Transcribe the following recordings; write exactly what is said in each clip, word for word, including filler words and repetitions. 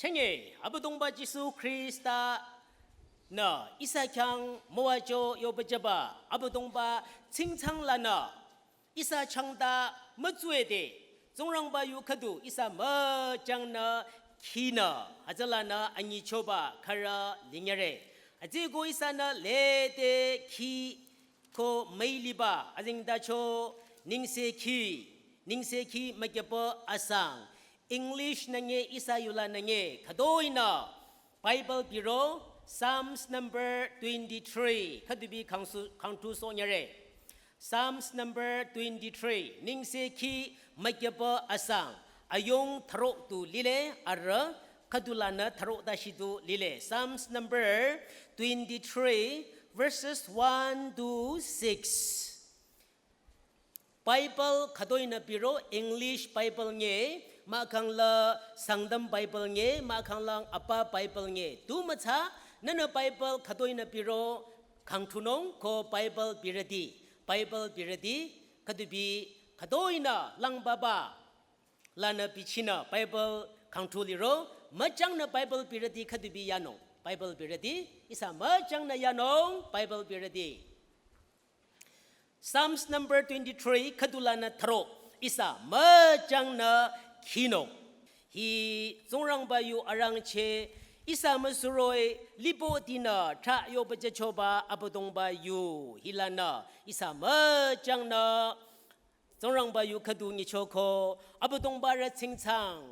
Chünye, Abüdongba Jisu Khrista nü ihsa khyang müwajü yohpüjüba, Abüdongba tsingtsang lanü ihsa changta mütsuede, Tsingrangba yu khüdu ihsa müjangnü khinü, hütsülanü anyichoba khürü linyere. Hütsüko ihsanü lede khi ko müiliba, azengtacho nengsekhi, nengsekhi mükyüpü asang. English nü nge ihsa yulanü nge, khütoinü Bible biro, Psalms number twenty-three, khüdubi khangsu-, khangthusohnyere. Psalms number twenty-three, nengsekhi mükyüpü asang, ayung thüro tu lile, arüh khüdulanü thüro tashi tu lile. Psalms number twenty-three, verses one to six. Bible khütoinü biro, English Bible nge, mahkhangla Sangtam Bible nge, mahkhangla Apa Bible nge. Tu mütsa, nünü Bible khütoinü biro, khangthunung ko Bible birüti, Bible birüti, khüdubi khütoinü langbaba lanü bichinü Bible khangthu liro, müjangnü Bible birüti khüdubi yanung. Bible birüti, ihsa müjangnü yanung, Bible birüti. Psalms number twenty-three, khüdulanü thüro, ihsa müjangnü khinung. Hi Tsingrangba yu arangcheh, ihsa müsuroh-i lipotinü trah yohpüjüchoba Abüdongba yu, hilanü ihsa müjangnü Tsingrangba yu khüdu nyichoko, Abüdongbarü tsingtsang,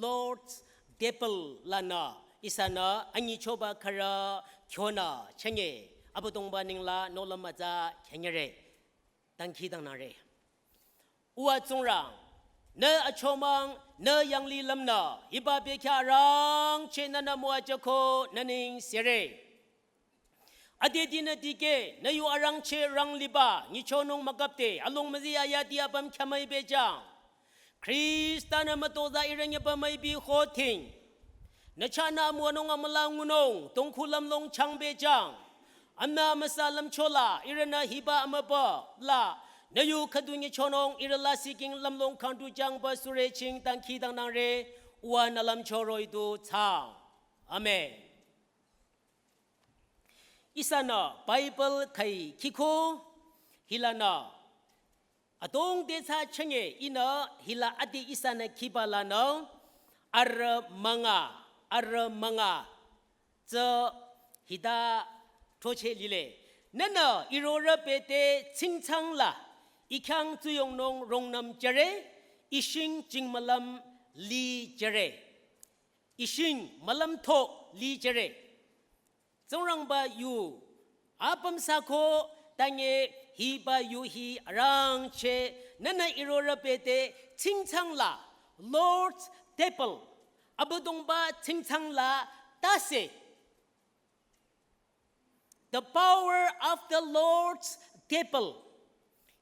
Lord's Table lanü, ihsanü anyichoba khürü kyonü chünye, Abüdongba nengla nohlüm mütsa khenyere. Dangkhidangnangre. Uwa Tsingrang, nü achomang, nü yanglilüm nü, hiba bekhyah arangcheh nünü müwajüko nü nengsere. Adedinü dikeh, nü yu arangcheh rang liba, nyichonung mükapte, alung müzi ayati apüm khyamüi bejang. Khrista nü mütozah ihrü nyeba müipi khoting. Nü chahnü amüwanung amüla ngunung, tongkhu lümlong chang bejang. Amna amüsa lümchola, ihrünü hiba amübü la, nü yu khüdu nyichonung, ihrü lasih king lümlong khangdu jangba sürü ching dangkhidangnangre, uwa nü lümcho roh-i du thsaang. Amen. Ihsanü Bible khai khiko hilanü. Adrongde thsa chünye ihnü hila adi ihsanü khiba lanü arüh münga, arüh münga. Tsü hita throcheh lile. Nünü irorüh bete tsingtsang la, i khyang tsuyongnung rungnüm jüre, i shing jingmülüm li jüre. I shing mülümtho li jüre. Tsingrangba yu, apüm sako tanye hiba yu hi arangcheh nünü irorüh bete tsingtsang la, Lord's Table, Abüdongba tsingtsang la tase. The power of the Lord's table.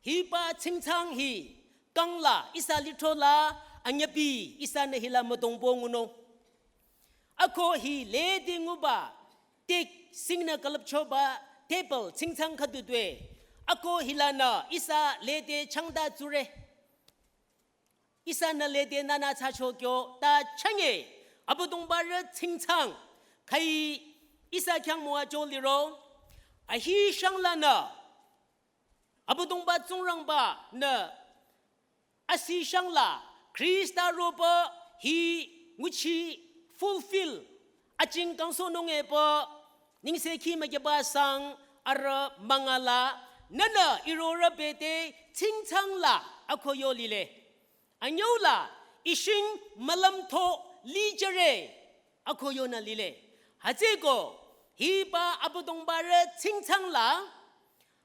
Hiba tsingtsang hi, kangla, ihsa lithro la, anyabi, ihsanü hila müdongbo ngunung. Ako hi lede nguba, tek singnü külüpchoba, table, tsingtsang khüdu due. Ako hilanü, ihsa lede changta tsure. Ihsanü lede nünü thsacho kyo ta chünye, Abüdongbarü tsingtsang, khai ihsa khyang müwajü liro, ahi shanglanü, Abüdongba Tsingrangbanü, asi shangla, Khrista ropü hi nguchi fulfill, aching kangsohnung epü, nengsekhi mükyüba sang arüh münga la, nünü irorüh bete tsingtsang la ako yo lile. Anyüu la, i shing mülümtho li jüre, ako yonü lile. Hütsüko, hiba Abüdongbarü tsingtsang la,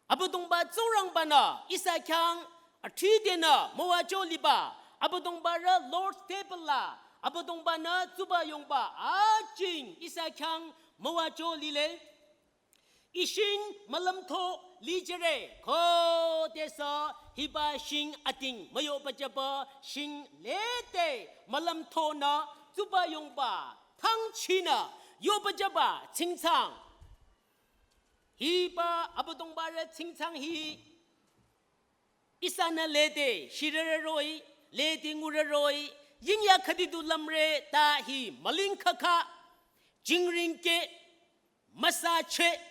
Abüdongba Tsingrangbanü, ihsa khyang, athridenü, müwajü liba, Abüdongbarü Lord's table la, Abüdongbanü tsuba yongba, aching, ihsa khyang, müwajü lile. I shing mülümtho li jüre, khodesü hiba shing ating müyopüjüba shing lede mülümthonü tsuba yongba, thangchinü yopüjüba tsingtsang. Hiba Abüdongbarü tsingtsang hi ihsanü lede shirere roh-i, lede ngure roh-i, Yingya khüdi du lümre ta hi müling khakha, jingring ke, müsache,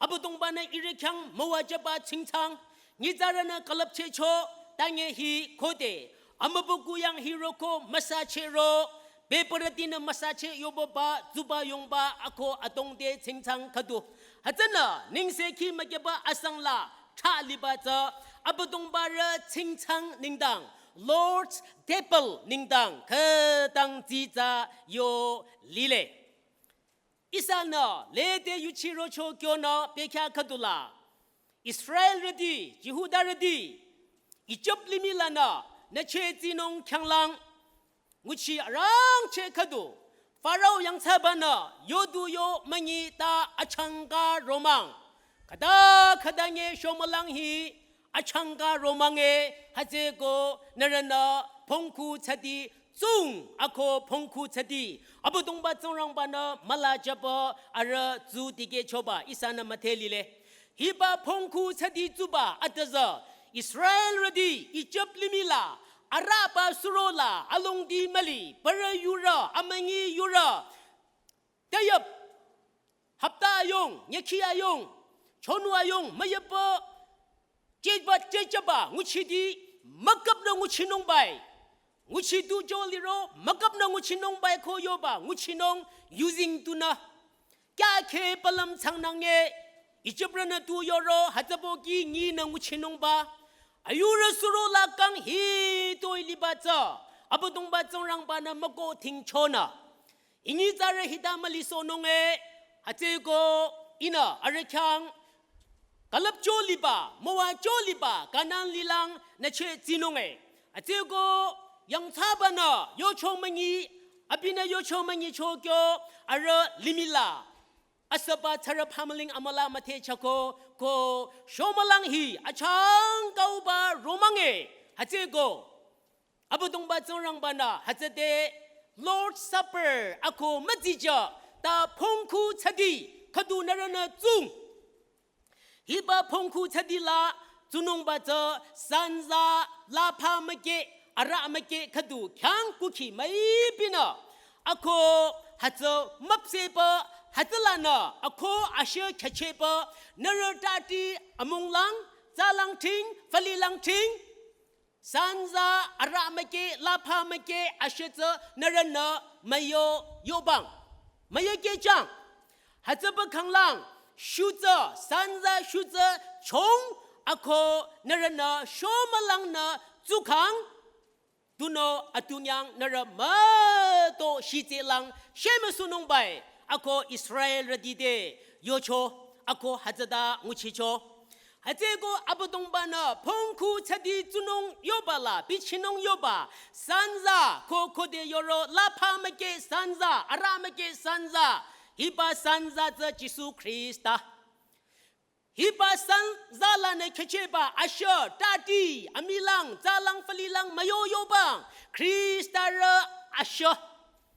Abüdongba-nü ihrü khyang müwajüba tsingtsang, nyitsarünü külüpchehcho, tange hi khode, amübükuh yang hiroko müsachero, bebürütinü müsache yoboba, tsuba yongba, ako adongde tsingtsang khüdu. Hütsünü, nengsekhi mükeba asang la, tha liba tsü, Abüdongbarü tsingtsang nengdang, Lord's Table nengdang, khütang tsitsa yo lile. Ihsanü, lede yuchirocho kyonü, bekhyah khüdula. Israelrüti, Jihudarüti, Ijip limih lanü, nüche tsinung khyanglang, nguchi arangcheh khüdu, Farao yangthsabanü, yodu yo münyi ta achangka romang. Khüta khüta nge shomülang hi, achangka romang e, hütsüko nührünü, phongkhu tsüti, tsung, ako phongkhu tsüti, Abüdongba Tsingrangba-nü, mülajüba, arüh tsu dikehchoba, ihsanü müdhe lile. Hiba phongkhu tsüti tsuba atüzü, Israelrüti, Ijip limih la, arüba surola, alongdi müli, bürü yurü, amünyi yurü, tayüp, hapta ayong, nyükhi ayong, chonu ayong, müyüpü, jeba, jejeba, nguchiti, müküpnü nguchinung bai. Nguchi tu jo liro, müküpnü nguchinung bai ko yoba, nguchinung, using tunü. Kya khe palam tsangnang e, Ijiprünü tu yoro, hütsübo ki nginü nguchinung ba. Ayurü surola kang hitoi liba tsü, Abüdongba Tsingrangba-nü müko tingchonü. Inyi tsarü hita mülisohnung e, hütsüko ihnü arüh khyang, külüpcho liba, müwacho liba, Kanan lilang nüche tsinung e. Hütsüko yangthsabanü, yocho münyi, abinü yocho münyicho kyo, arüh limih la. Asüba tsarü phamüling amüla müdhe chako, ko, shomülang hi, achangka uba romang e, hütsüko. Abüdongba Tsingrangba-nü, hütsüde, Lord's Supper, ako mütsijü, ta phongkhu tsüti, khüdu nührünü tsung. Hiba phongkhu tsüti la, tsunungba tsü, sanza, lapha müke, arüh müke, khüdu, khyang kukhi müipinü. Ako, hütsü, müpsehpü, hütsülanü, ako, ashü khachehpü, nührü tati, amunglang, tsalang ting, falilang ting, sanza, arüh müke, lapha müke, ashütsü, nührünü, müyo, yobang. Müyo kechang. Hütsüba khanglang, shutsü, sanza, shutsü, chong, ako, nührünü, shomülangnü, tsukang, tunüo, atunyang, nührü, müto, shitselang, shemüsunung bai, ako, Israelrüti te, yocho, ako, hütsüta, nguchicho. Hütsüko Abüdongba-nü phongkhu tsüti tsunung yoba la, bichinung yoba, sanza, ko khode yoro, lapha müke sanza, arüh müke sanza, hiba sanza tsü Jisu Khrista. Hiba sanza lanü khachehba, ashü, tati, amilang, tsalang, falilang, müyo yobang, Khristarü ashü.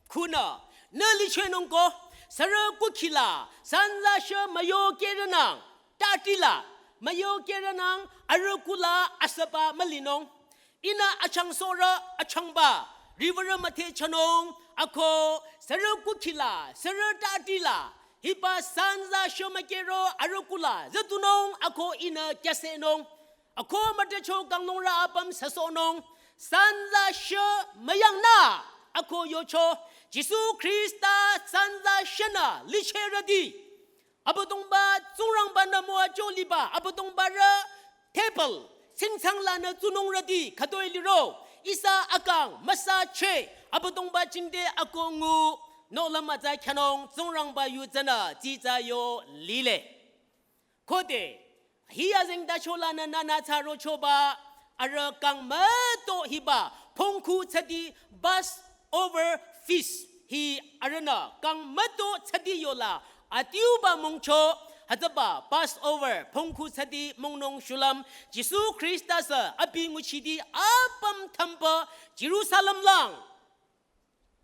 Khunü, nü lichenung ko, sürü kukhila, sanza shü müyo kerünang, tatila, müyo kerünang, arüh kula asüba mülinung. Ihnü achangsohrü, achangba, riwürü müdhe chanung, ako, sürü kukhila, sürü tatila, hiba sanza shü mükero, arüh kula, zütunung, ako ihnü kyasenung. Ako müdhecho kanglungrü apüm süsohnung, sanza shü müyangnü, ako yocho, Jisu Khrista sanza shünü licherüti. Abüdongba Tsingrangba-nü müwacho liba, Abüdongbarü table, tsingtsang lanü tsunungrüti, khütoi liro, ihsa akang, müsache, Abüdongba jingte ako ngu, nohlüm atsa khyanung, Tsingrangba yu tsünü, tsitsa yo lile. Khode, hi azengtacho lanü nünü thsarochoba, arüh kang müto hiba, phongkhu tsüti Passover feast hi arühnü kang müto tsüti yola, adiuba mongcho, hütsüba Passover, phongkhu tsüti mongnung shulüm, Jisu Khrista sü abi nguchiti apüm thümba Jerusalem lang.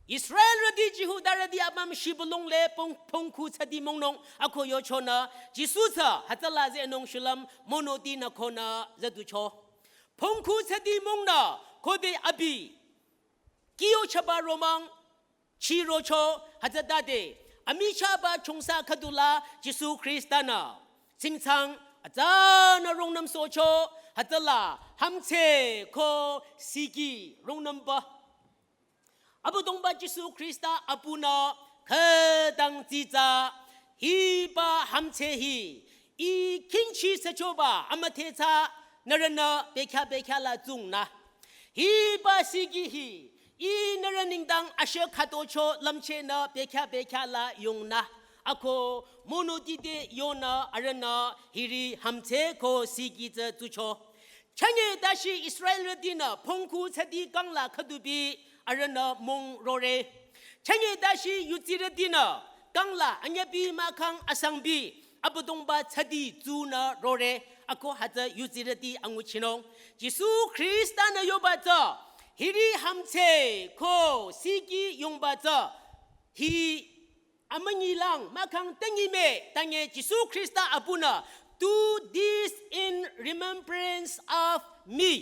Israelrüti Jihudarüti apüm shibülung le phong-, phongkhu tsüti mongnung ako yochonü, Jisu sü hütsüla zehnung shulüm monotinü konü züducho. Phongkhu tsüti mongnü khode abi kiyo chaba romang, chirocho, hütsütade, amichahba chongsa khüdula, Jisu Khrista-nü, tsingtsang, atsanü rungnüm sohcho, hütsüla, hümdhse ko siki rungnümba. Abüdongba Jisu Khrista apunü khütang tsitsa hiba hümdhse hi, ih khingchi süchoba amüdhethsa nührünü bekhyah bekhyah la tsungnü. Hiba siki hi, ih nührü nengdang ashüh khütocho lümchehnü bekhyah bekhyah la yongnü. Ako monoti te yonü arühnü hiri hümdhse ko siki tsü tsucho. Chünye dashi Israelrütinü pongku tsadi kangla khüdubi arühnü mong rore. Chünye dashi yutsirütinü kangla anyabi mahkhang asangbi Abüdongba tsadi tsunü rore. Ako hütsü yutsirüti anguchinung. Jisu Khrista-nü yoba tsü hiri hümdhse ko siki yongba tsü hi amünyilang mahkhang tengime tange Jisu Khrista apunü, "Do this in remembrance of me."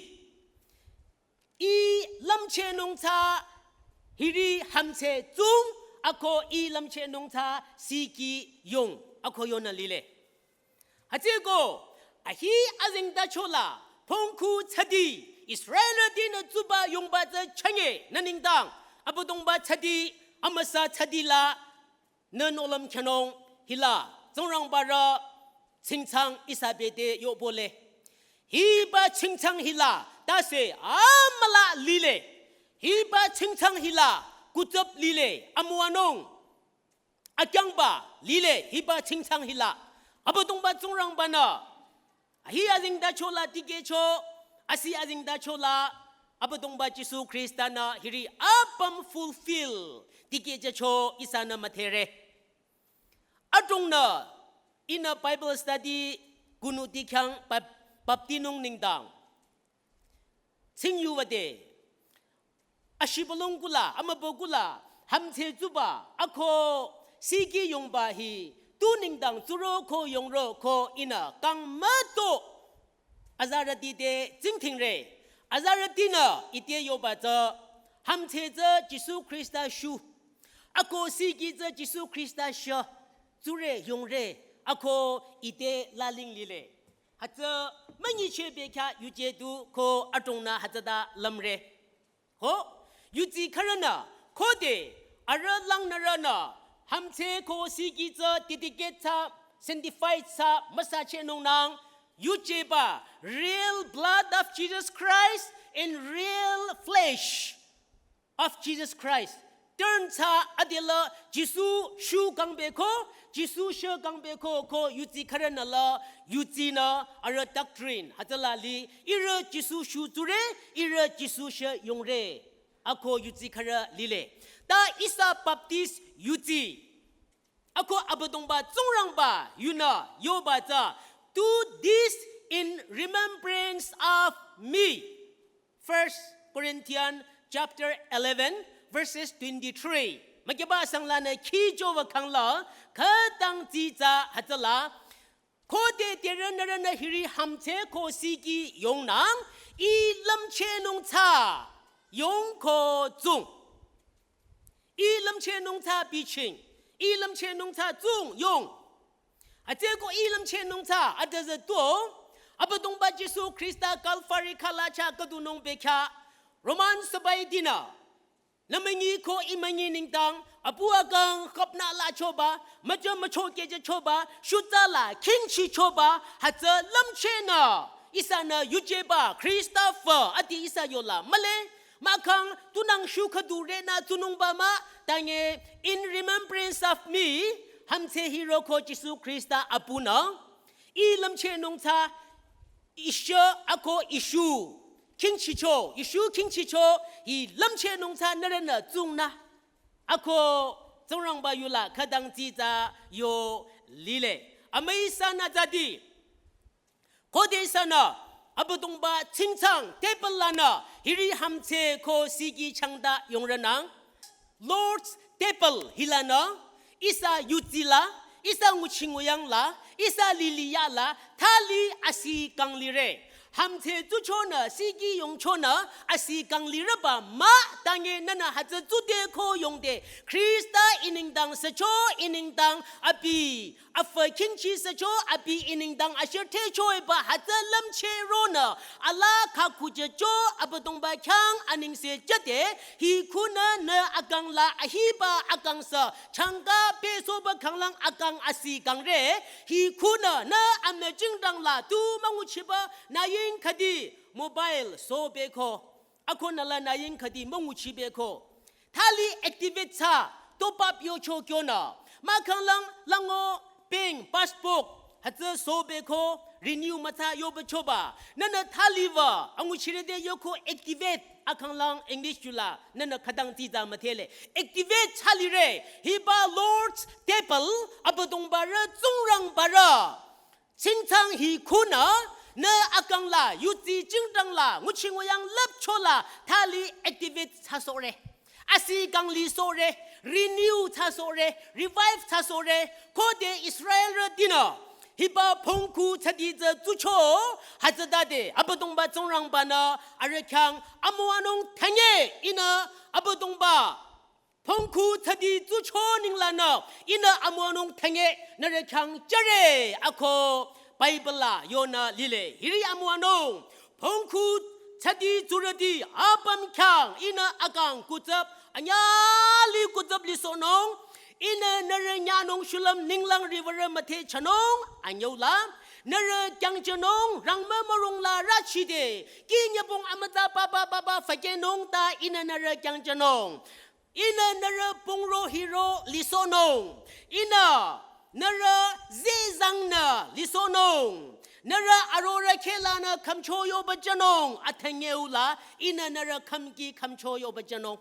Ih lümchehnung tsü hiri hümdhse tsung, ako ih lümchehnung tsü siki yong, ako yonü lile. Hütsüeko, ahi azengtachola, pongku tsadi, Israelrütinü tsuba yongba tsü chünye nü nengdang, Abüdongba tsadi, amüsa tsadi la, nü nohlüm khyünung hila, Tsingrangba rü, tsingtsang ihsa bete yobole. Hiba tsingtsang hila, tase amüla lile. Hiba tsingtsang hila, kutsüp lile, amüwanung. Akyangba lile hiba tsingtsang hila. Abüdongba Tsingrangba-nü. Ahi azengtachola tikehcho, asi azengtachola, Abüdongba Jisu Khrista-nü hiri apüm fulfill tikehjücho ihsanü müdhere. Adrongnü, ihnü Bible study kunuti khyang bap-, baptinung nengdang. Tsing yuwade, ashibülung kula, amübü kula, hümdhse tsuba, ako siki yongba hi, tu nengdang tsuro ko yongro ko ihnü kang müto. Azarüti te tsingdhingre, azarütinü ite yoba tsü, hümdhse tsü Jisu Khrista shu, ako siki tsü Jisu Khrista shü, tsure yongre, ako ite laling lile. Hütsü münyicheh bekhyah yuje du ko adrongnü hütsüta lümre. Ho, yutsi khürünü, khode, arüh langnürünü, hümdhse ko siki tsü dedicate thsa, sanctified thsa, müsachehnungnang, yujeba, real blood of Jesus Christ and real flesh of Jesus Christ. Turn thsa adela Jisu shu kangbeko, Jisu shü kangbeko ko yutsi khürünü la, yutsinü arüh doctrine, hütsüla li, ihrü Jisu shu tsure, ihrü Jisu shü yongre. Ako yutsi khürü lile. Ta ihsa Baptist yutsi. Ako Abüdongba Tsingrangba yunü yoba tsü, "Do this in remembrance of me." First Corinthians chapter eleven, verses twenty-three. Mükyüba sanglanü khijo wü khangla, khütang tsitsa hütsüla, khode terünürünü hiri hümdhse ko siki yongnang, ih lümchehnung tsü yong ko tsung. Ih lümchehnung tsü biching, ih lümchehnung tsü tsung yong. Hütsüeko ih lümchehnung tsü adüzü to, Abüdongba Jisu Khrista Calvary khalacha khüdunung bekhyah, Roman sübaitinü, nü münyi ko ih münyi nengdang, apu akang khüpnü la choba, mücha mücho kehjüchoba, shutsa la khingchichoba, hütsü lümchehnü, ihsanü yujeba, Khrista fü, ati ihsa yola, mühle, mahkhang, tunang shu khüdu renü tsunungba mah, tange, in remembrance of me, hümdhse hiro ko Jisu Khrista apunü, ih lümchehnung tsü, ih shü ako ih shu, khingchicho, ih shu khingchicho, hi lümchehnung tsü nürünü tsungnü. Ako Tsingrangba yula khütang tsitsa yo lile. Amüi ihsanü zadi. Khode ihsanü, Abüdongba tsingtsang table lanü, hiri hümdhse ko siki changta yongrünang. Lord's table hilanü, ihsa yutsi la, ihsa nguchi nguyang la, ihsa lili ya la, thali asi kanglire. Hümdhse tsuchonü, siki yongchonü, asi kanglirüba mah, tange nünü hütsü tsudeko yongde, Khrista i nengdang sücho, i nengdang abi, afü khingchi sücho, abi i nengdang ashirthecho eba hütsü lümchehronü, alaa khakhuchehcho, Abüdongba khyang anengse jüde, hi khunü nü akang la ahiba akang sü, changka pesohba khanglang akang asi kangre, hi khunü nü amüjingdang la tu münguchiba nü ying khüdi mobile sobeko. Ako nü la nü ying khüdi münguchibeko. Thali activate thsa, top up yocho kyonü. Mahkhang lang lango bank passbook, hütsü sobeko, renew müthsa yoba choba. Nünü thali wü, anguchirede yoko activate, akhang lang English yula, nünü khütang tsitsa müdhele. Activate thsalire, hiba Lord's table, Abüdongbarü, Tsingrangbarü. Tsingtsang hi khunü, nü akang la, yudsi jingdang la, nguchi nguyang lüpcho la, thali activate thsasohre. Asi kangli sohre, renew thsasohre, revive thsasohre, khode Israelrütinü, hiba phongkhu thsadi tsü tsucho, hütsütade, Abüdongba Tsingrangbanü, arüh khyang, amüwanung thanye, ihnü, Abüdongba, phongkhu thsadi tsucho ninglanü, ihnü amüwanung thanye, nührü khyang jüre, ako Bible la yonü lile, hiri amüwanung, phongkhu thsadi tsurüti, apüm khyang, ihnü akang kutsüp, anyali kutsüp lisohnung, ihnü nührü nyanung shulüm ninglang riwürü müdhe thsanung, anyüla, nührü kyangjünung, rangmü mürung la rachide, ki nyübong amütsa papa papa fükhenung ta ihnü nührü kyangjünung. Ihnü nührü pungro hiro lisohnung. Ihnü nührü zezangnü lisohnung. Nührü arorü khehlanü khümcho yoba jünung. Athanyeu la ihnü nührü khümki khümcho yoba jünung.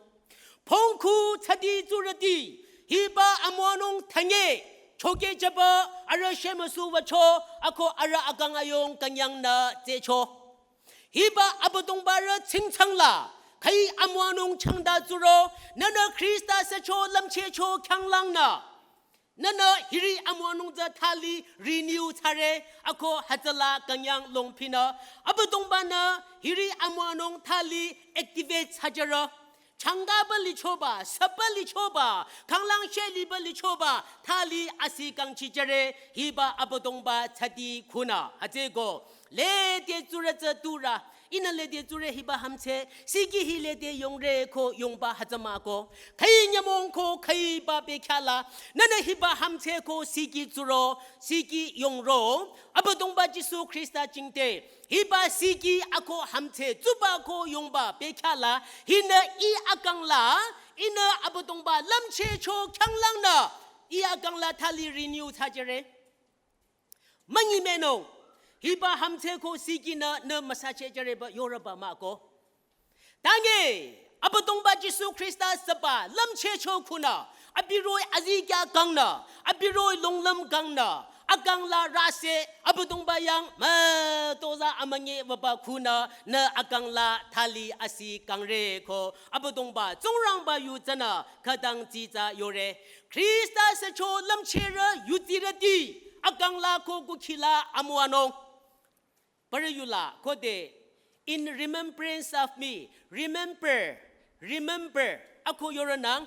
Phongkhu thsadi tsurüti. Hiba amüwanung thanye. Chokehjüba arüh shemüsu wücho. Ako arüh akang ayung künyangnü tsehcho. Hiba Abüdongbarü tsingtsang la, khüi amüwanung changda tsuro, nünü Khrista sücho lümchehcho khyanglangnü. Nünü hiri amüwanung tsü thali renew thsare, ako hütsüla künyang longphinü. Abüdongbanü hiri amüwanung thali activate thsajürü. Changkaba lichoba, süba lichoba, khanglang sheliba lichoba, thali asi kangchijüre, hiba Abüdongba thsadi khunü, hütsüko, lede tsurü tsü turü, ihnü lede tsurü hiba hümdhse, siki hi lede yongre ko yongba hütsü mah ko, khüi nyümong ko khüiba bekhyah la, nünü hiba hümdhse ko siki tsuro, siki yongro, Abüdongba Jisu Khrista jingte, hiba siki ako hümdhse tsuba ko yongba bekhyah la, hinü i akang la, ihnü Abüdongba lümchehcho khyanglangnü, i akang la thali renew thsajüre. Münyi menung, hiba hümdhse ko sikinü nü müsachehjüreba yoreba mah ko. Tange, Abüdongba Jisu Khrista süba lümchehcho khunü, abi roh-i azikyah kangnü, abi roh-i longlüm kangnü, akang la rase, Abüdongba yang mütozah amünyi wüba khunü, nü akang la thali asi kangre ko, Abüdongba Tsingrangba yu tsünü, khütang tsitsa yore. Khrista sücho lümchehrü yutsirüti, akang la ko kukhi la amüwanung. Parü yula, khode, in remembrance of me. Remember, remember. Ako yorünang,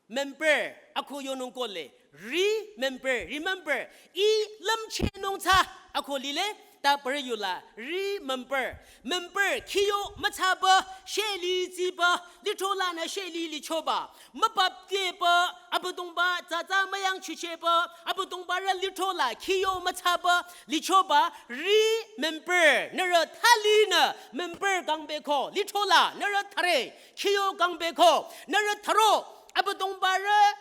remember. Ako yonung kohle. Remember, remember. I lümchehnung tsü. Ako lile, ta parü yula. Remember. Member, khiyo mütsaba, sheli tsiba, lithro lanü sheli lichoba. Mübapteba, Abüdongba, tsatsa müyangchicheba, Abüdongbarü lithro la, khiyo mütsaba, lichoba, remember, nührü thalinü, member kangbeko, lithro la, nührü thare, khiyo kangbeko, nührü tharo, Abüdongbarü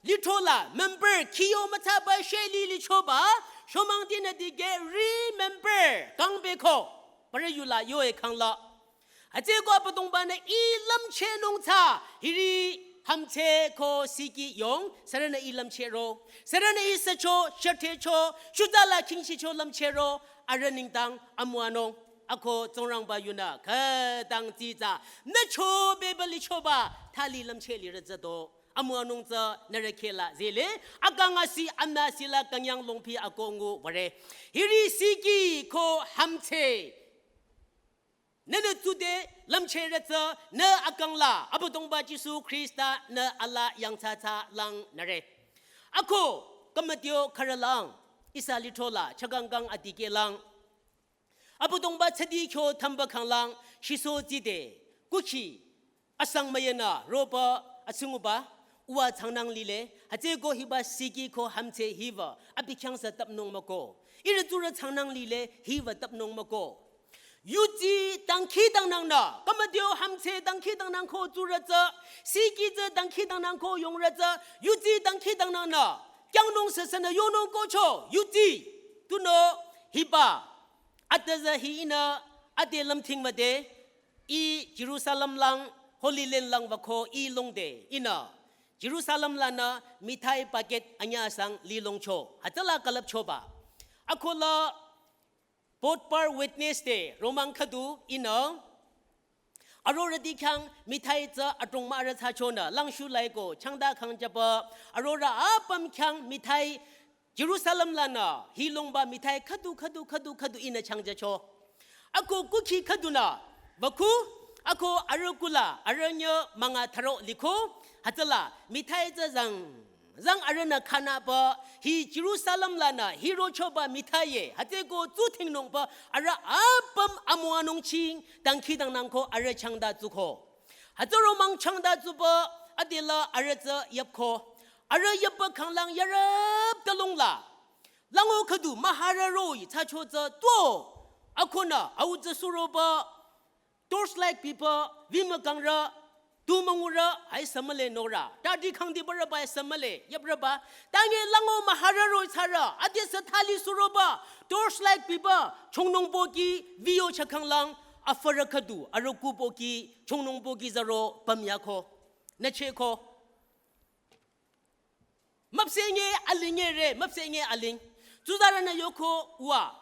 lithro la, member, khiyo mütsaba, sheli lichoba, shomangtinü dikeh, remember, kangbeko, parü yula, yoe khangla. Hütsüko Abüdongbanü i lümchehnung tsü, hiri hümdhse ko siki yong, sürünü i lümchehro, sürünü i sücho, shüthecho, shutsa la khingchicho lümchehro, arüh nengdang amüwanung, ako Tsingrangba yunü, khütang tsitsa, nü chobeba lichoba, thali lümcheh lirü tsüdo. amüwanung tsü nührü khehla zehle, akang asi amüsila künyang longpi akongu würe. Hiri siki ko hamtse. Nünü tsude lümchehre tsü nü akangla Abüdongba Jisu Khrista nü ala yangthsathsa langnüre. Ako, kamadio kharalang, ihsa lithrola, chakangkang adikehlang. Abüdongba tsadi kyo thamba khanglang, shiso tside, kuchi, asang mayena, roba, asinguba, uwa tsangnang lile, hütsüko hiba siki ko hamtse hiba, abi khyangsa tapnung mako. Ihrü tsurü tsangnang lile, hiba tapnung mako. Yudsi dangkhidangnangnü, kamadio hamtse dangkhidangnang ko tsurü tsü, siki tsü dangkhidangnang ko yongrü tsü, yudsi dangkhidangnangnü, kyangnung sasana yonung kocho, yudsi, tunüo, hiba, atüza hi ihnü, ade lümthing made, i Jerusalem lang, Holy Land lang wüko i longde, ihnü, Jerusalem lanü, mithai packet anyüsang lilongcho, hütsüla külüpchoba. Akola, Bodhbar Wednesday, romang khüdu, ihnü, arorüti khyang mithai tsü adrong mürü thsachonü, langshu laiko, changda khangjaba, arorü apüm khyang mithai Jerusalem lanü, hilongba mithai khüdu, khüdu, khüdu, khüdu ihnü changjacho. Ako kuki khüdunü, wüku, ako arüh kula, arüh nyü münga tharo liko, hütsüla, mithai tsü zang, zang arühnü khanaba, hi Jerusalem lanü, hirochoba mithaiye, hütsüko tsuthingnungba, arüh apüm amüwanung ching, dangkhidangnang ko arüh changda tsuko. Hütsü romang changda tsuba, adela arüh tsü yüpko. Arüh yüpba khanglang yarüp talongla. Lango khüdu, mahara roh-i, thsacho tsü tuo. Akonü, au tsü suroba, torchlight piba, vimükangrü, tumüngurü, ai samale norü. Tadi khangdi barüba ai samale, yüprüba. Tange lango mahara roh-i thsarü, adesü thali suroba, torchlight piba, chongnung pohki, viyo chakhanglang, afürü khüdu, arüku pohki, chongnung pohki zaro, pamyako. Nücheko. Müpsenge alinge re, müpsenge aling. Tsuzarünü yoko wa.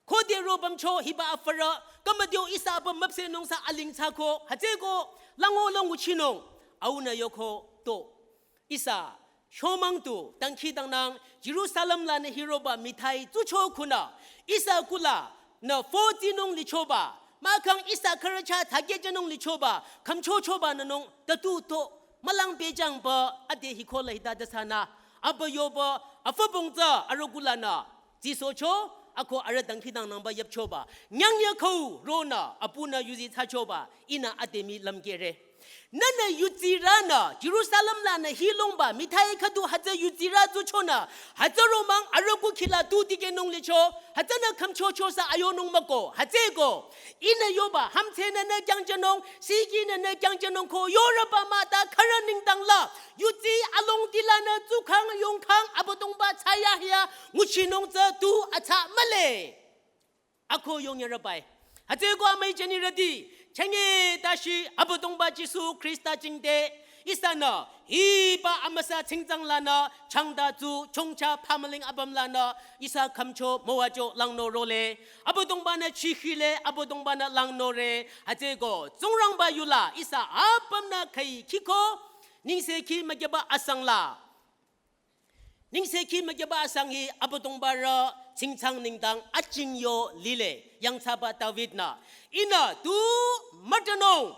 Khode ro pümcho hiba afürü, kamadio ihsa apüm müpsenung sa aling thsako, hütsüko, lango languchinung, aunü yoko to. Ihsa, shomang tu, dangkhidangnang, Jerusalem lanü hiroba mithai tsucho kunü, ihsa kula, nü fo tsinung lichoba, mahkhang ihsa khürücha thakehjünung lichoba, khümchochoba nünung, tatu to, mülang pehjangba, ade hikola hita dasanü, aba yoba, afü bongtsa, arüh kulanü, tsisocho, ako arüh dangkhidangnangba yüpchoba, nyangya khau, ronü, apunü yuzi thsachoba, ihnü ade mii lümkehre. Nünü yudsirünü, Jerusalem lanü hilongba, mithai khüdu hütsü yudsirü tsuchonü, hütsü romang arüku khila tu dikehnung licho, hütsünü khümchocho sa ayonung mako, hütsüko. Ihnü yoba, hamtsenü nü kyangjünung, sikinü nü kyangjünung ko, yorüba mah ta khürü nengdang la, yudsi alongdi lanü tsukhang yongkhang Abüdongba thsayahiya, nguchinung tsü tu atsa mühle. Ako yongyarübai. Hütsüko amüi jünirüti, chenge tashi Abüdongba Jisu Khrista jingte, ihsanü, hiba amüsa tsingtsang lanü, changda tsu, chongcha pamaling apüm lanü, ihsa khümcho, müwacho, langnü role, Abüdongbanü chikhile, Abüdongbanü langnüre, hütsüko, Tsingrangba yula, ihsa apümnü khüi khiko, nengsekhi mükyaba asang la. Nengsekhi mükyaba asang hi Abüdongbarü tsingtsang nengdang aching yo lile yangthsaba David-nü. Ihnü tu mütanung.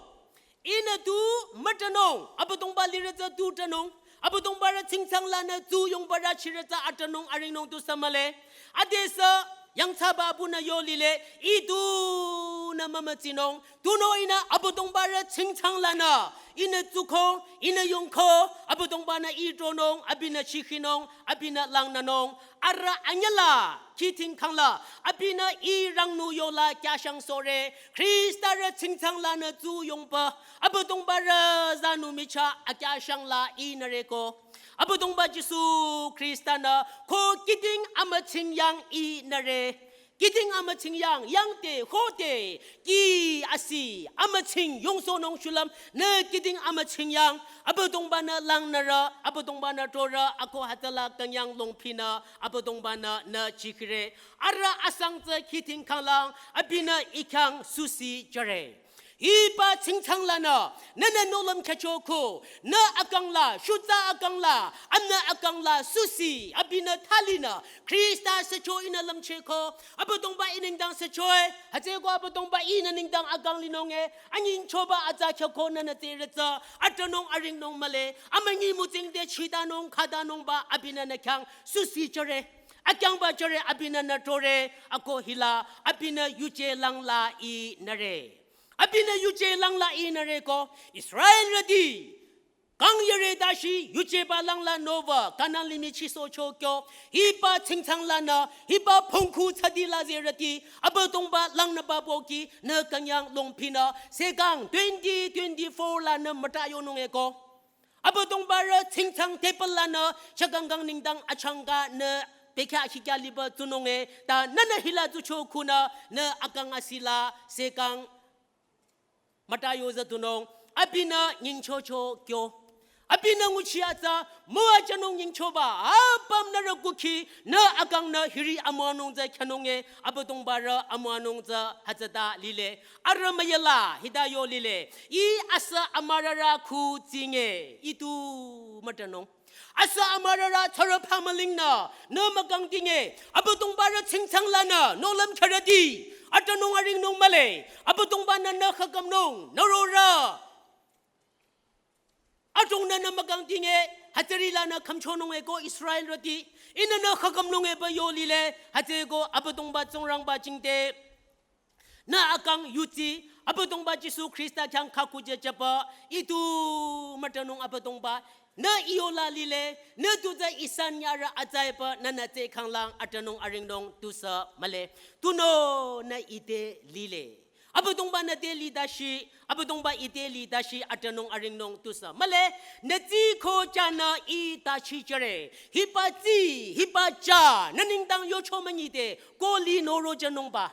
Ihnü tu mütanung. Abüdongba lirü tsü tu tanung. Abüdongbarü tsingtsang lanü tu yongbarü chirü tsü atanung aringnung tu sa mühle. Adesü yangthsaba abunü yo lile. Ih tunü mümütsinung. Tunüo ihnü Abüdongbarü tsingtsang lanü, ihnü tsuko, ihnü yongko, Abüdongbanü ih tronung, abinü chikhinung, abinü langnünung, arüh anyüla, khiding khangla, abinü ih rangnü yola kyashang sore, Khristarü tsingtsang lanü tsu yongba, Abüdongbarü zanu micha akyashang la ihnüreko. Abüdongba Jisu Khristanü ko khiding amütsing yang ihnüre. Khiding amütsing yang, yangte, khote, kih asi, amütsing, yongsohnung shulüm, nü khiding amütsing yang, Abüdongbanü langnürü, Abüdongbanü trorü, ako hütsüla künyang longpinü, Abüdongbanü nü chikhire, arüh asang tsü khiding khanglang, abinü ih khyang susi jüre. Hiba tsingtsang lanü, nünü nohlüm khyücho ko, nü akang la, shutsa akang la, amnü akang la, süsü, abinü thalinü, Khrista sücho ihnü lümcheh ko, Abüdongba ih nengdang sücho-e, hütsüeko Abüdongba ihnü nengdang akang linung-e, anyingchoba atsa khyüko nünü tsüretsü, atünung aringnung mühle, amünyi mütsingde chitanung, khatanungba, abinü nü khyang, süsü jüre, akyangba jüre, abinü nü tore, ako hila, abinü yuje langla ihnüre. Abinü yuje langla ihnüre ko, Israelrüti, kang yare dashi yujeba langla nowü, Kanan limih chisohcho kyo, hiba tsingtsang lanü, hiba pongku tsadi la zerüti, Abüdongba langnüba pohki, nü künyang longpinü, sekang twenty twenty-four lanü müta yonung-e ko. Abüdongbarü tsingtsang table lanü, chakangkang nengdang achangka nü, bekhyah hikya liba tsunung-e, ta nünü hila tsucho kunü, nü akang asila, sekang müta yo züdunung, abinü nyingchocho kyo. Abinü nguchi atsa, müwajünung nyingchoba, apüm nührü kukhi, nü akang nü hiri amüwanung tsü khyanung-e, Abüdongbarü amüwanung tsü hütsüta lile. Arüh müyala, hita yo lile. Ih asü amürarü khu tsinge, ih tu mütanung. Asü amürarü tsürü phamüling nü, nü mükang tinge, Abüdongbarü tsingtsang lanü, nohlüm khyürüti, atünung aringnung mühle, Abüdongba-nü nü khakümnung, nü rorü. Adrong nü nü mükang tinge, hütsüri lanü khümchonung-e ko Israelrüti, ihnü nü khakümnung-e pü yo lile, hütsüeko Abüdongba Tsingrangba jingte. Nü akang yudsi, Abüdongba Jisu Khrista khyang khakujü jüba, ih tu mütanung Abüdongba, nü ih yola lile, nü tu tsü ihsa nyarü atsaiba, nünü tsü khanglang atünung aringnung tusü mühle, tunüo nü ite lile. Abüdongba-nü te lidashi, Abüdongba ite lidashi atünung aringnung tusü mühle, nü tsi ko janü ih tashi jüre, hiba tsi, hiba ja, nü nengdang yocho münyite, ko linoro jünungba.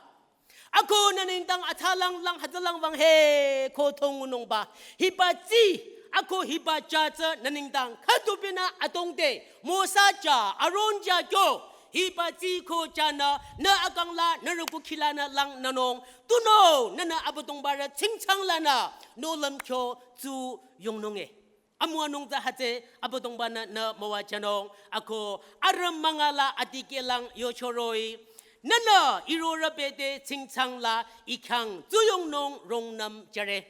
Ako nü nengdang atsalang lang hütsülang wüng he ko thongunungba. Hiba tsi, ako hiba ja tsü nü nengdang khütupinü adrong te, Mosa ja, Aron ja kyo. Hiba tsi ko janü, nü akang la, nührü kukhi lanü langnünung. Tunüo, nünü Abüdongbarü tsingtsang lanü, nohlüm kyo tsu yongnung-e. Amüwanung tsü hütsü Abüdongba-nü nü müwajünung, ako arüh münga la adikehlang yochoroh-i. Nünü ihrorü bete tsingtsang la ih khyang tsuyongnung rungnüm jüre.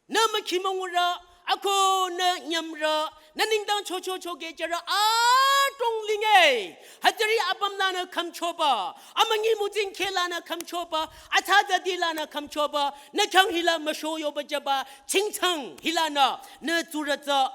Nü mükhimongurü, ako nü nyümrü, nü nengdang chocho chokehjürü adrong linge. Hütsüri apüm lanü khümchoba, amünyi mütsing kheh lanü khümchoba, atsa tsadi lanü khümchoba, nü khyang hila müsho yoba jüba, tsingtsang hilanü, nü tsurü tsü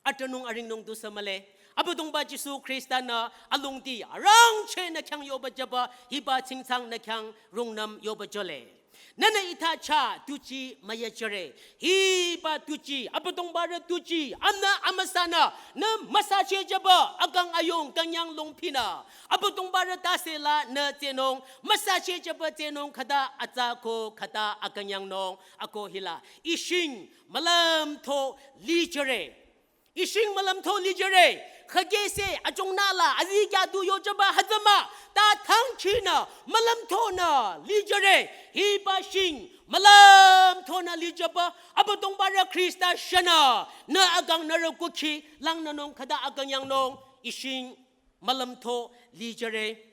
atünung aringnung tusü mühle. Abüdongba Jisu Khrista-nü alongdi arangcheh nü khyang yoba jüba, hiba tsingtsang nü khyang rungnüm yoba jüle. Nünü ita cha tuji müyajüre. Hiba tuji, Abüdongbarü tuji, amnü amüsanü, nü müsacheh jüba, akang ayung künyang longpinü. Abüdongbarü tase la nü tsehnung, müsacheh jüba tsehnung khüta atsa ko khüta akünyangnung, ako hila. Ih shing mülümtho lijüre. Ih shing mülümtho lijüre, khükehse, achongnü la, azikyah du yojüba hütsü mah, ta thangchinü, mülümthonü lijüre, hiba shing, mülümthonü lijüba, Abüdongbarü Khrista shünü, nü akang nührü kukhi, langnünung khüta akünyangnung, ih shing mülümtho lijüre.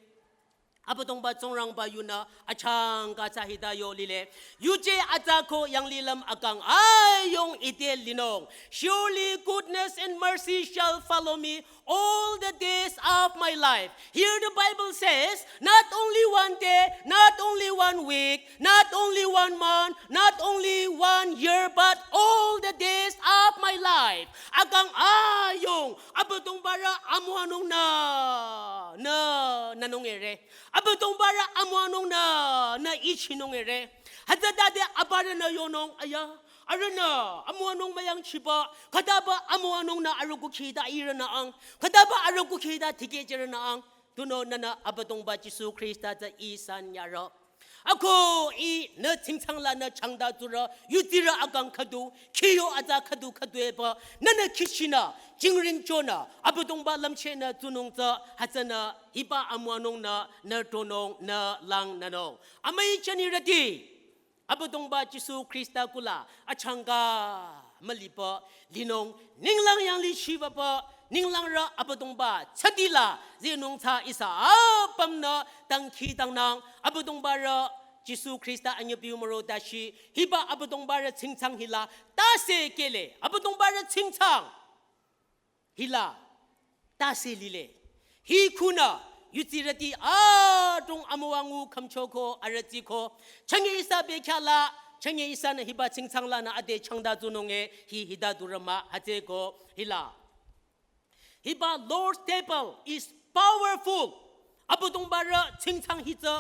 Abüdongba Tsingrangba yunü achangka tsü hita yo lile. Yuje atsa ko yanglilüm akang ayung ite linung. Surely goodness and mercy shall follow me all the days of my life. Here the Bible says, not only one day, not only one week, not only one month, not only one year, but all the days of my life. Akang ayung, Abüdongbarü amüwanung nü, nü, nünung ere. Abüdongbarü amüwanung nü, nü ichinung ere. Hütsütade aparünü yonung, aya, arühnü amüwanung müyangchiba, khütaba amüwanung nü arüh kukhi ta ihrünü ang, khütaba arüh kukhi ta tikehjürünü ang. Tunüo nünü Abüdongba Jisu Khrista tsü ihsa nyarü. Ako ihnü tsingtsang lanü changda tsurü, yutirü akang khüdu, khiyo atsa khüdu khüdu epü, nünü khichinü, jingring chonü, Abüdongba lümchehnü tsunung tsü, hütsünü, hiba amüwanung nü, nü tronung, nü langnünung. Amüi chanirüti. Abüdongba Jisu Khrista kula achangka mülipü linung ninglang yanglih shibapü ninglangrü Abüdongba tsütila zinung tsü ihsa apümnü dangkhidangnang. Abüdongbarü Jisu Khrista anyüpiu müro dashi hiba Abüdongbarü tsingtsang hila tase kehle. Abüdongbarü tsingtsang hila tase lile. Hi khunü yutsirüti adrong amüwa ngu khümchoko arütsiko chünye ihsa bekhyah la, chünye ihsanü hiba tsingtsang lanü ade changta tsunung e. Hi hita durü mah, hütsüko hila hiba Lord's table is powerful. Abüdongbarü tsingtsang hi tsü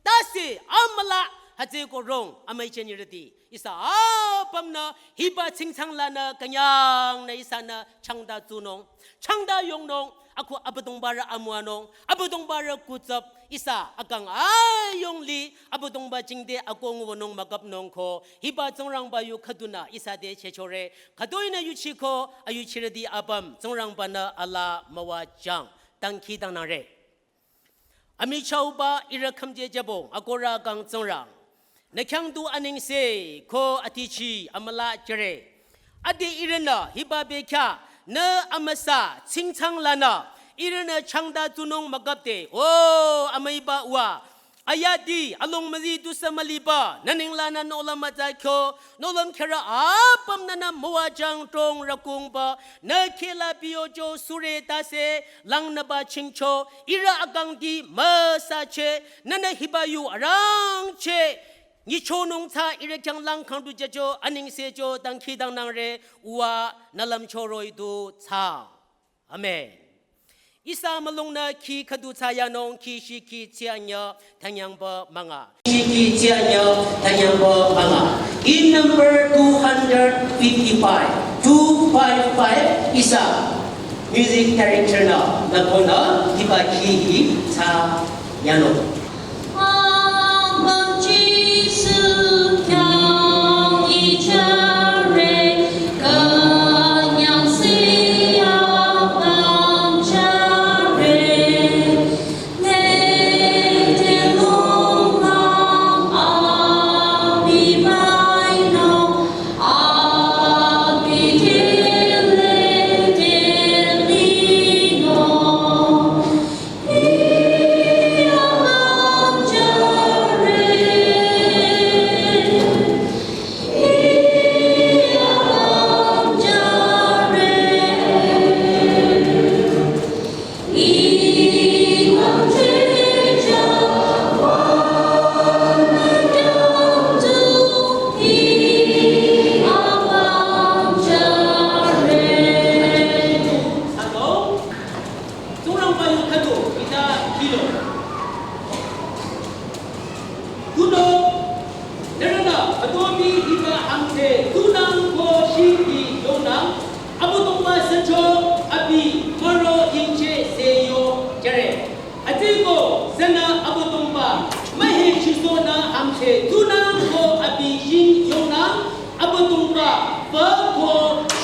tase amülah, hütsüko rong amüi jünirüti ihsa apümnü hiba tsingtsang lanü künyangnü ihsanü changta tsunung, changta yongnung, ako Abüdongbarü amüwanung, Abüdongbarü kutsap ihsa akang ayongli Abüdongba jingte ako nguwünung müküpnung ko hiba Tsingrangba yu khüdunü ihsa te chechore. Khütoinü yuchiko ayuchirüti apüm Tsingrangbanü alaa müwajüng. Dangkhidangnangre. Amichahba ihrü khümje jübong akohrü kang Tsingrang, nü khyang du anengse ko atichi amülah jüre. Ade ihrünü hiba bekhyah nü amüsa tsingtsang lanü ihrünü changta tsunung müküpde, o amüiba Uwa, ayadi along müzi tusü mülipü nü ninglanü nohlüm mütsa kyo, nohlüm kherü apüm nünü müwajüng. Trongrü kungba nü khehla biyocho sure tase langnüba chingcho ihrü akangti müsacheh. Nünü hiba yu arangcheh nyichonung tsü ihrü khyang lang khang du jücho anengsecho. Dangkhidangnangre Uwa, nü lümcho roh-i du thsaang. Amen. Ihsa mülungnü khi khüdu thsayanung, khi shi khi tsianyü thanyangba münga. Shi khi tsianyü thanyangba münga. In number two hundred fifty-five, two five five, ihsa music director nü, nü konü hiba khi hi thsayanung. Hello? Tsingrangba yu khüdu hita kilo. Tunüo, nührünü Atomi hiba amtse tunang ko shiki yonang, Abüdongba sücho abi müro yingcheh se yo jüre. Hütsüko sünü Abüdongba mühe chisonü amtse tunang ko abi shing yonang, Abüdongba pü ko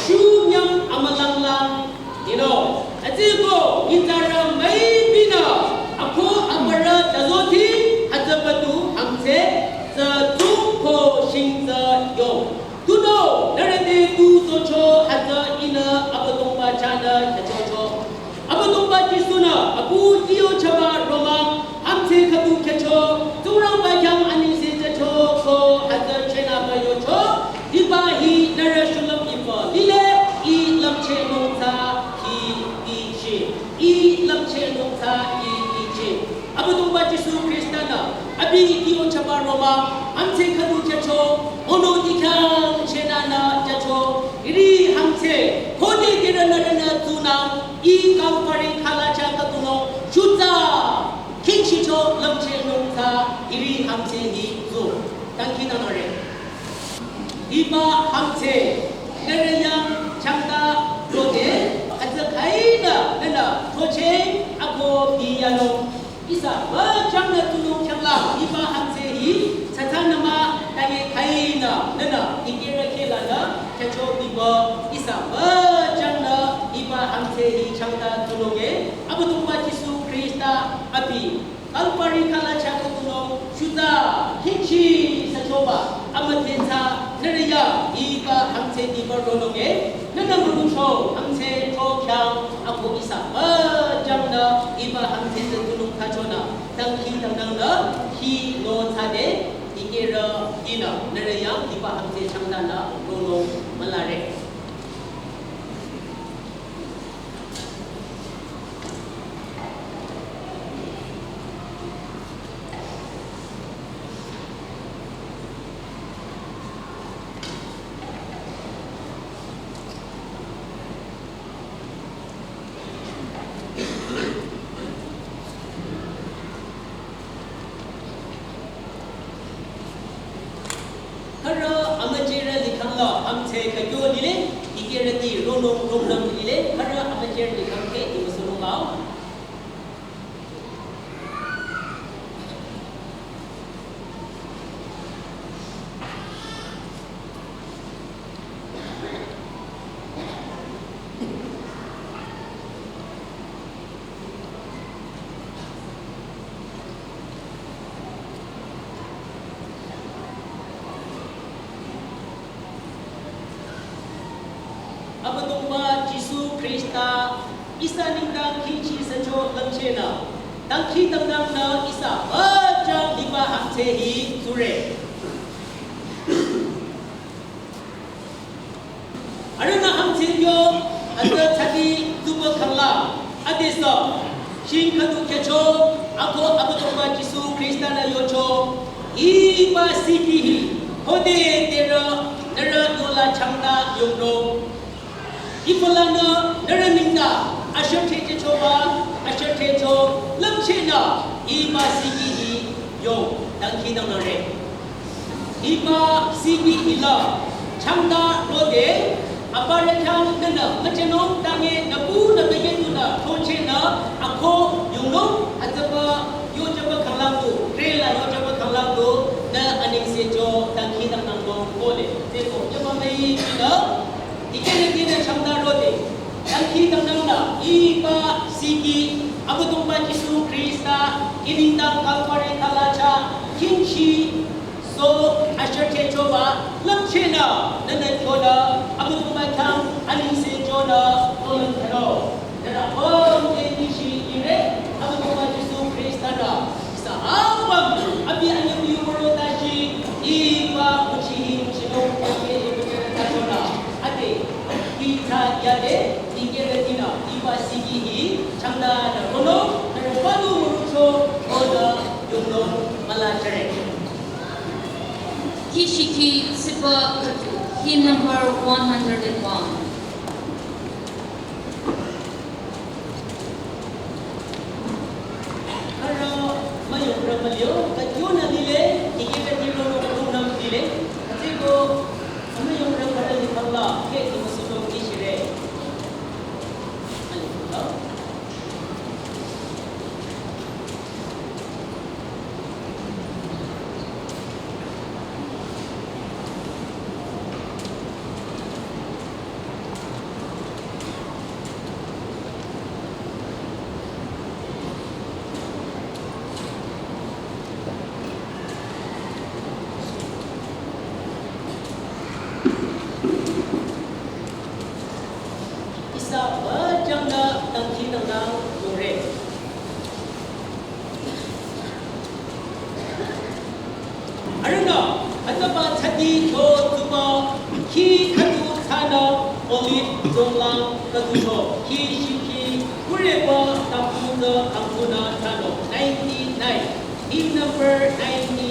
shunyang amülanglang. Ino, hütsüko nyitsarü müipinü ako amürü tazoti hütsüba du amtse tsü tsung ko shing tsü yong. Tunüo, nührü te tu socho hütsü ihnü Abüdongba chahnü khyüchocho. Abüdongba Jisu-nü apu tiyo chaba romang amtse khüdu khyücho, Tsingrangba khyang anengse jücho ko hütsü chehnüba yocho. Hiba hi nührü shulüm ipü lile, ih lümchehnung tsü hi ichi. Ih lümchehnung tsü hi ichi. Abüdongba Jisu Khrista-nü abi tiyo chaba romang amtse khüdu khyücho, mono ti khyang chehnünü jücho. Hiri amtse khode kira nührünü tsunang, ih Kalvari khalacha khüdunung shutsa khingchicho lümchehnung tsü hiri amtse hi tsu. Dangkhidangnangre. Hiba amtse nührü yang changta rode, hütsü khainü nühnü thoche ako biyanung. Ihsa müchangnü tunung khyanglang hiba amtse hi tsatsanü mah, tanye khainü nühnü dikehrü khehlanü khyücho biba. Ihsa müchangnü hiba amtse hi changta tunung e. Abüdongba Jisu Khrista abi Kalvari khalacha khüdunung shutsa khingchi süchoba Hiba hangtse diba ronung e, nünü mürücho hangtse cho khyang ako ihsa müjangnü hiba hangtse tsü tunung thsachonü, dangkhidangnangnü, hi no thsade, dikehrü dinü, nührü yang hiba hangtse changdanü ronung mülare. Khürü amücherü likhang la hangtse kakyo lile, dikehrüti ronung rongnüm lile, khürü amücherü likhang ke imüsürung bao. Abüdongba Jisu Khrista ihsa nengdang kihchi sücho lümchehnü, dangkhidangnangnü ihsa müjang liba hangtse hi tsure. Arühnü hangtse yo, ata thsadi tsuba khangla, adesü, shing khüdu kyacho, ako Abüdongba Jisu Khrista-nü yocho, hiba siki hi, hode terü, nührü yola changda yongro. Ipolanü, nührü nengdang, ashüte chechoba, ashüte cho, lümchehnü, hiba siki hi, yong, dangkhidangnangre. Hiba siki hila, changda rode, aparü khyang nünü, müchenung tange, nübu nü müyedunü, throchehnü, ako, yongnung, atsaba, yojaba khanglang du, trela yojaba khanglang du, nü anengse cho, dangkhidangnangnung, kole, tseko, yaba müi, nü, dikehrütinü changda rode, dangkhidangnangnü, hiba siki, Abüdongba Jisu Khrista, ih nengdang Kalvari khalacha, kihchi, so, ashüte choba, lümchehnü, nünü kyonü, Abüdongba khyang, anengse chonü, kolüm khano. Nührü apüm te kihchi ire, Abüdongba Jisu Khrista-nü, ihsa apüm, abi anyüh yumuro tashi, hiba kuchi hi chinung kake hi kuchi ta chonü. Ade, hi ta yade, dikehrütinü, hiba siki hi, changdanü ronung, nührü panu mürücho, ronü, yongnung, müla chere. Kihchi kih tsiba khüdu, hymn number one hundred and one. Khürü müyongrü mülio, kakyonü lile, dikehrüti ronung rongnüm lile, atseko, müyongrü khürü likhang la, ke imüsürung kihchire. Hallelujah. Ihsa müjangnü dangkhidangnang yore. Arühnü, atsaba thsadi cho tsuba, kih khüdu thsanü, olive zonglang khüdu cho, kih shikhi, kureba, tampuzü, tampuna thsanü, ninety-nine. Hymn number ninety-nine.